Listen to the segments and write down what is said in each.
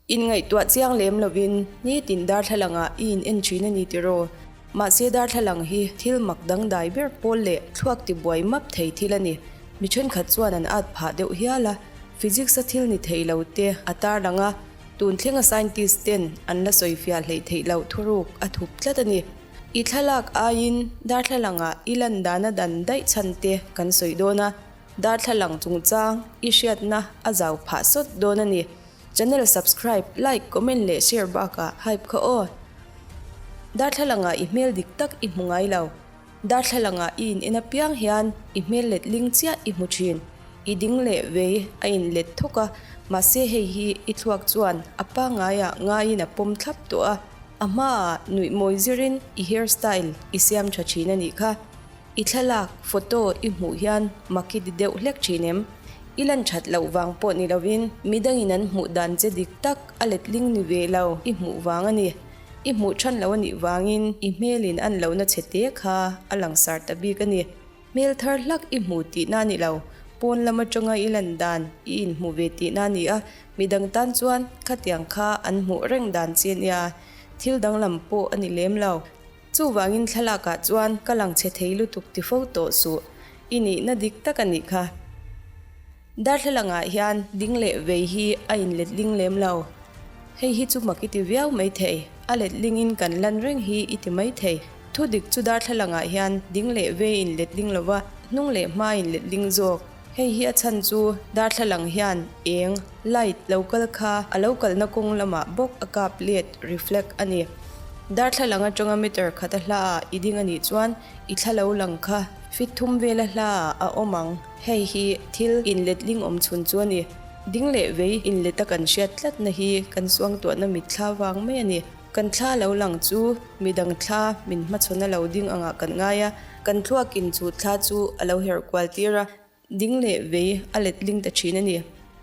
Inngaihtuah chiang lem lovin nitin darthlalangah i in en thin a ni tiraw? Mahse darthlalang hi thil mak dangdai ber pawl leh thluak tibuai map thei thil a ni. Mi thenkhat chuan an at phah deuh hial a, physics a thil ni thei lo te a tarlang a, tun thlenga scientist ten an la sawifiah hleih theih loh thuruk a thup tlat a ni. I thlalak aiin darthlalangah i lan dana dan daih chhan te kan sawi dawn a, darthlalang chungchang i hriatna a zau phah sawt dawn a ni. Channel subscribe, like, comment leh share bakah hype kha aw. Darthlalangah i hmel dik tak i hmu ngai lo. Darthlalangah i in en apiang hian i hmel let ling chiah i hmu thin. I ding leh vei a in let thawk a, mahse hei hi i thluak chuan a pangaiah ngaiin a pawm thlap tawh a, a hmaah nuih mawi zirin i hair style i siam tha thin a nih kha. I thlalak, photo, i hmuh hian mak i ti deuh hlek thin em? I lan that loh vang pawh ni lovin midangin an hmuh dan che dik tak a letling ni ve lo i hmuh vang a ni. I hmuh than lo a nih vangin i hmelin an lohna che te kha a langsar ta bik a ni. Hmel thar hlak i hmu tihna a ni lo, pawn lam atanga i lan dan i inhmu ve tihna a ni a, midang tan chuan khatiang kha an hmuh reng dan che nia, thil danglam pawh a ni lem lo. Chuvangin thlalakah chuan ka lang chhe thei lutuk ti fo tawh suh, i nihna dik tak a nih kha. Darthlalangah hian ding leh vei hi a inletling lem lo. Hei hi chu mak i ti viau mai thei, a letlingin kan lan reng hi i ti mai thei. Thu dik chu darthlalangah hian ding leh vei inletling lova, hnung leh hma inletling zawk. Hei hi a chhan chu darthlalang hian eng, light, lo kal kha a lo kalna kawng lamah bawk a kap let, reflect, a ni. Darthlalang atanga meter khat a hla ah i ding a nih chuan i thla lo lang kha fit thum vela hla ah a awm ang. Hei hi thil inletling awm chhun chu a ni. Ding leh vei inlet a kan hriat tlatna hi kan suangtuahna mitthla vang mai a ni. Kan thla lo lang chu midang thla min hmachhawn a lo ding angah kan ngai a, kan thluakin chu thla chu a lo herh kual tir a, ding leh vei a let ling ta thin a ni.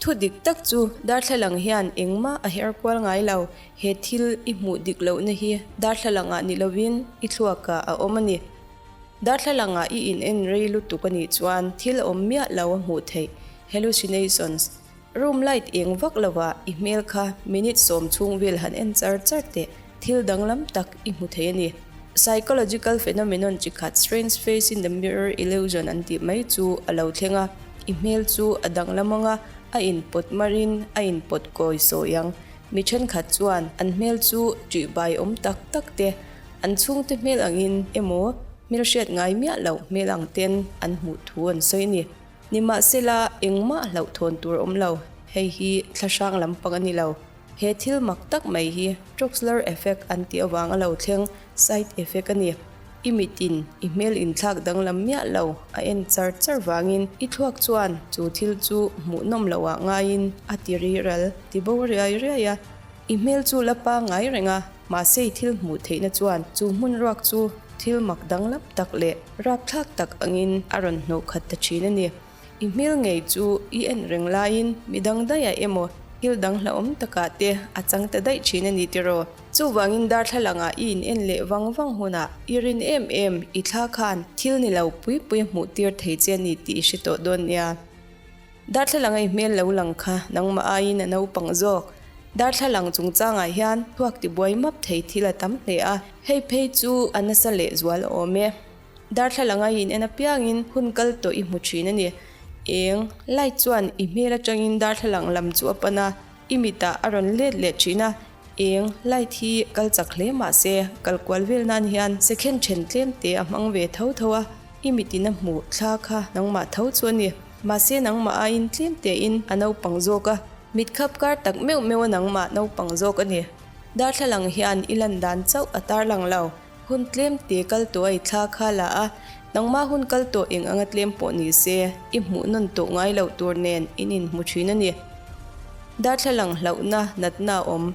Thu dik tak chu darthlalang hian engmah a her kual ngai lo, he thil i hmuh dik lohna hi darthlalangah ni lovin i thluakah a awm a ni. Darthlalangah i in en rei lutuk a nih chuan thil awm miah lo a hmuh theih, hallucinations. Room light eng vak lovah i hmel kha minute sawm chhung vel han en char char teh, thil danglam tak i hmu thei a ni. Psychological phenomenon chi khat strange face in the mirror illusion an tih mai chu a lo thleng a, i hmel chu a danglam ang a, a inpawt marin a inpawt kawi sawi ang. Mi thenkhat chuan an hmel chu ṭihbai awm tak tak te, an chhungte hmel angin emaw hmelhriat ngai miah loh hmel ang ten an hmuh thu an sawi a ni. Nimahsela, engmah hlauhthawn tur awm lo, hei hi thlahrang lampang a ni lo. He thil mak tak mai hi Troxler effect an tih avanga lo thleng side effect a ni. I mitin i hmel inthlak danglam miah lo a en char char vangin i thluak chuan chu thil chu hmuhnawm loh ah ngaiin a ti ri ral ti bo riai riai a. I hmel chu la pangngai reng a, mahse i thil hmuh theihna chuan chu hmun ruak chu thil mak danglam tak leh rapthlak tak angin a rawn hnawh khat ta thin a ni. I hmel ngei chu i en reng laiin midang daihah emaw thil dang hlauhawm takah te a chang ta daih thin a ni tiraw? Chuvangin darthlalangah i in en leh vang vang hunah i rin em em i thla khan thil ni lo pui pui a hmuh tir thei che a ni tih i hre tawh dawn nia. Darthlalang a i hmel lo lang kha nangmah aiin a naupang zawk. Darthlalang chungchangah hian thluak tibuai map thei thil a tam hle a, hei phei chu a nasa leh zual a awm e. Darthlalang a in en apiangin hun kal tawh i hmu thin a ni. Eng, light chuan i hmel atangin darthlalang lam chu a pan a, i mitah a rawn let leh thin a. Eng, light hi kal chak hle mah se, kal kual vel nan hian second then tlem te a hmang ve tho tho a, i mitin a hmuh thla kha nangmah tho chu a ni. Mahse nangmah aiin tlem tein a naupang zawk a, mit khap kar tak meuh meuh a nangmah naupang zawk a ni. Darthlalang hian i lan dan chauh a tarlang lo. Hun tlem te kal tawh a i thla kha la a, nangmah hun kal tawh eng anga tlem pawh ni se, i hmuh nawn tawh ngai loh tur nen in inhmu thin a ni. Darthlalang hlauhna natna a awm.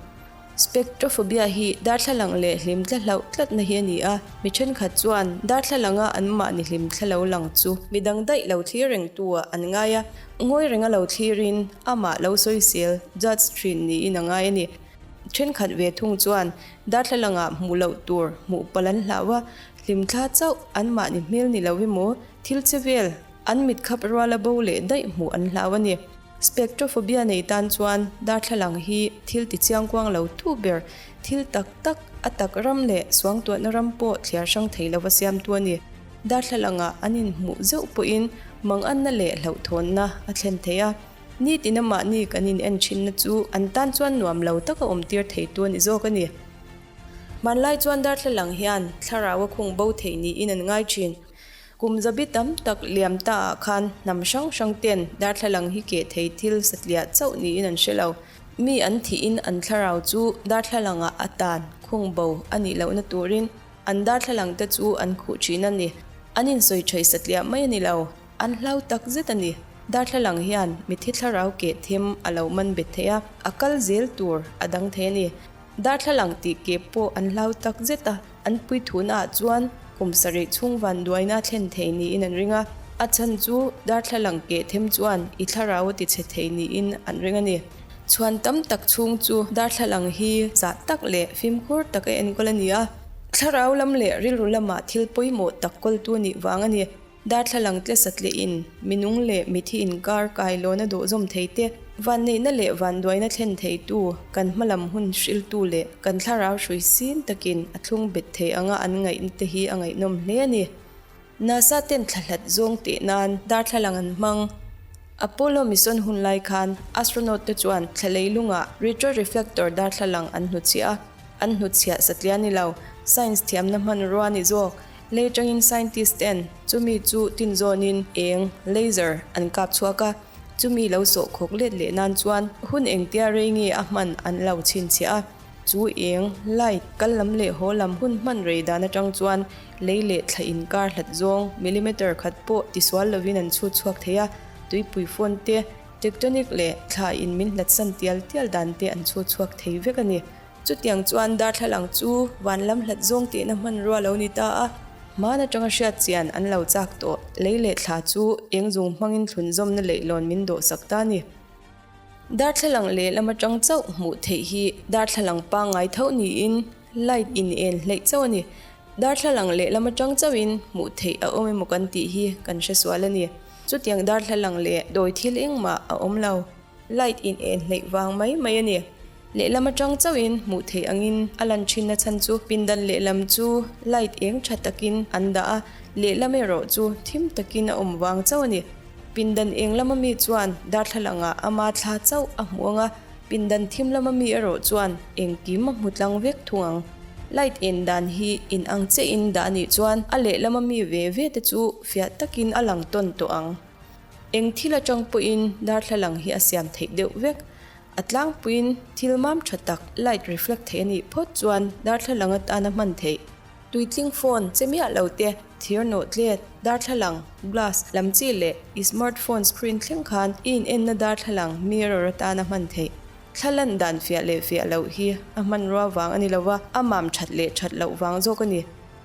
Spectrophobia hi darthlalang leh hlimthla hlauh tlatna hi a ni a, mi thenkhat chuan darthlalanga anmahni hlimthla lo lang chu midang daih lo thlir rengtu ah an ngai a, ngawi renga lo thlirin amah lo sawisel, judge, thin niin a ngai a ni. Thenkhat ve thung chuan darthlalangah hmuh loh tur hmuh palh an hlau a, hlimthla chauh anmahni hmel ni lo emaw thil che vel an mitkhap ruala bo leh daih hmuh an hlau a ni. Spectrophobia nei tan chuan darthlalang hi thil ti chiangkuang lo tu ber, thil tak tak, a tak ram leh suangtuahna ram pawh thliar hrang thei lova siamtu a ni. Darthlalangah an inhmuh zeuh pawhin manganna leh hlauhthawnna a thlen thei a. Nitin amahni kan in en thinna chu an tan chuan nuam lo taka awm tir theitu a ni zawk a ni. Hmanlai chuan darthlalang hian thlarau a khung bo thei niin an ngai thin. Kum zabi tam tak liam ta ah khan hnam hrang hrang ten darthlalang hi keh thei thil satliah chauh niin an hre lo. Mi an thihin an thlarau chu darthlalang ah a tan khung bo a nih lohna turin an darthlalang te chu an khuh thin a ni. An insawi thaih satliah mai a ni lo. An hlau tak zet a ni. Darthlalang hian mithi thlarau keh them a lo man bet thei a, a kal zel tur a dang thei a ni. Darthlalang tih ke pawh an hlau tak zet a, an puithuna ah chuan kum sarih chhung vanduaina thlen thei niin an ring a, a chhan chu darthlalang keh them chuan i thlarau a ti chhe thei niin an ring a ni. Chhuan tam tak chhung chu darthlalang hi zah tak leh fimkhur tak a enkawl a ni a, thlarau lam leh rilru lamah thil pawimawh tak kawltu a nih vang a ni. Darthlalang tle satlihin minung leh mithi inkar kailawn a dawhzawm thei te, vanneihna leh vanduaina thlen theitu, kan hmalam hun hriltu leh kan thlarau hrui sin takin a thlung bet thei anga an ngaihna te hi a ngaihnawm hle a ni. NASA ten thlahlat zawng teh nan darthlalang an hmang. Apollo mission hun lai khan astronaut te chuan thla leilungah retroreflector darthlalang an hnutchhiah a, an hnutchhiah satliah ni lo, science thiamna hmanrua ni zawk. Lei atangin scientist ten chumi chu tinzawnin eng, laser, an kap chhuak a, chumi lo sawh khawk let leh nan chuan hun engtia rei nge a hman an lo chhinchhiah a, chu eng, light, kal lam leh haw lam hun hman rei dan atang chuan lei leh thla inkar hlat zawng millimeter khat pawh tisual lovin an chhut chhuak thei a, tuipui phone te, tectonic leh thla in min hlatsan tial tial dan te an chhut chhuak thei vek a ni. Chutiang chuan darthlalang chu van lam hlat zawng tihna hmanrua lo ni ta a, hman atanga hriat chian an lo chak tawh. Lei leh thla chu eng zung hmangin thlunzawmna leihlawn min dawhsak ta a ni. Darthlalang lehlam atang chauh hmuh theih hi darthlalang pangngai tho niin light in en hleih chauh a ni. Darthlalang lehlam atang chauhin hmuh theih a awm emaw kan tih hi kan hre sual a ni. Chutiang darthlalang leh dawi thil engmah a awm lo. Light in en hleih vang mai mai a ni. Lehlam atang chauhin hmuh theih angin a lan thinna chhan chu pindan lehlam chu light eng tha takin an dah a, lehlam erawh chu thim takin a awm vang chauh a ni. Pindan eng lama mi chuan darthlalangah ama thla chauh a hmu ang a, pindan thim lama mi erawh chuan engkim a hmu tlang vek thung ang. Light en dan hi in ang chiahin dah a nih chuan a lehlama mi ve ve te chu fiah takin a lang tawn tawh ang. Eng thil atang pawhin darthlalang hi a siam theih deuh vek. A tlangpuiin thil mam tha tak light reflect thei a nih phawt chuan darthlalang atana hman theih. Tuitling phone che miah lo te, thir nawh tlet, darthlalang, glass, lam chi leh i smart phone screen thleng khan i inenna darthlalang mirror atana hman theih. Thla lan dan fiah leh fiah loh hi a hmanrua vang a ni lo va, a mam that leh that loh vang zawk a ni.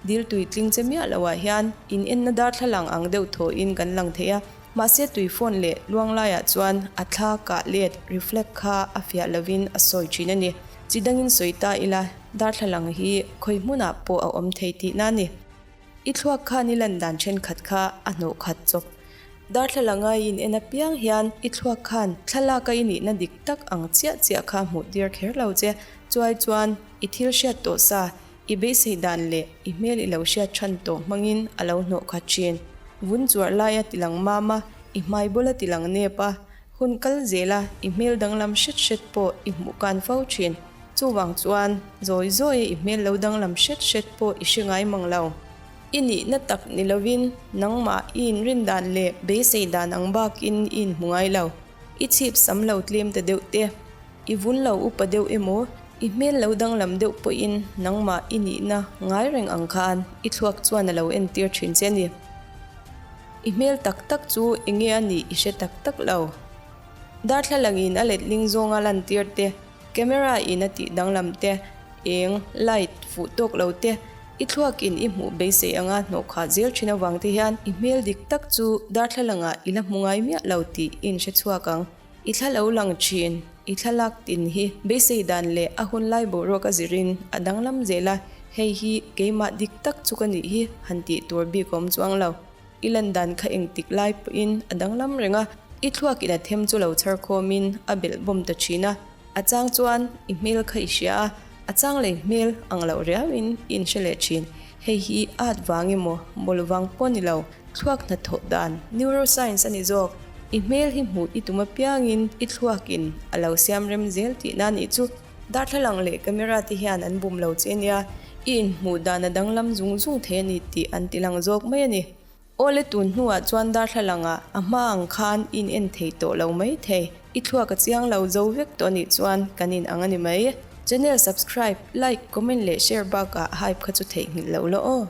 Dil tuitling che miah loh ah hian inenna darthlalang ang deuh thawhin kan lang thei a. Mahse tui phone leh luang laiah chuan a thla kah let, reflect, kha a fiah lovin a sawi thin a ni. Chi dangin sawi ta ila, darthlalang hi khawi hmunah pawh a awm thei tihna a ni. I thluak khan i lan dan thenkhat kha a hnawh khat chawp. Darthlalang a i in en apiang hian i thluak khan thlalak a i nihna dik tak ang chiah chiah kha hmuh tir kher lo che. Chuai chuan i thil hriat tawh sa I beisei dan leh i hmel i lo hriat than tawh hmangin a lo hnawh khat thin. Vun chuar lai a tilang mam a, i hmai bul a tilang nep a, hun kal zel a i hmel danglam hret hret pawh i hmuh kan fo thin. Chuvang chuan zawi zawi a i hmel lo danglam hret hret pawh i hre ngai mang lo. I nihna tak ni lovin nangmah i inrin dan leh beisei dan ang bakin i inhmu ngai lo. I chhip sam lo tlem ta deuh te. I vun lo upa deuh emaw, i hmel lo danglam deuh pawhin nangmah i nihna ngai reng ang khan i thluak chuan a lo entir thin che a ni. I hmel tak tak chu enge a nih i hre tak tak lo. Darthlalangin a letling zawnga lantir te, camera in a tih danglam te, eng, light, fuh tawk lo te, i thluakin i hmuh beisei anga hnawhkhah zel thin avang te hian i hmel dik tak chu darthlalangah i la hmu ngai miah lo tih i inhre chhuak ang. I thla lo lang thin, i thlalak tin hi beisei dan leh a hun lai boruak a zirin a danglam zel a, hei hi keimah dik tak chu ka nih hi han tih tur bik awm chuang lo. I lan dan kha engtik lai pawhin a danglam reng a. I thluakin a them chu lo chhar khawmin a belh bawm ta thin a. A chang chuan i hmel kha i hria a, a chang lei hmel ang loh riauin i inhre leh thin. Hei hi at vang emaw, mawl vang pawh ni lo, thluak hnathawh dan, neuroscience a ni zawk. I hmel hi hmuh i tum apiangin i thluakin a lo siam rem zel tihna a nih chu. Darthlalang leh camera te hian an bum lo che nia, i inhmuh dan a danglam zung zung thei a ni tih an ti lang zawk mai a ni. Awle tun hnuah chuan darthlalangah a hma ang khan i in en thei tawh lo mai thei. I thluak a chiang lo zo vek tawh anih chuan kan in ang a ni mai. Channel subscribe, like, comment leh share bakah hype kha chu theihnghilh lo la aw.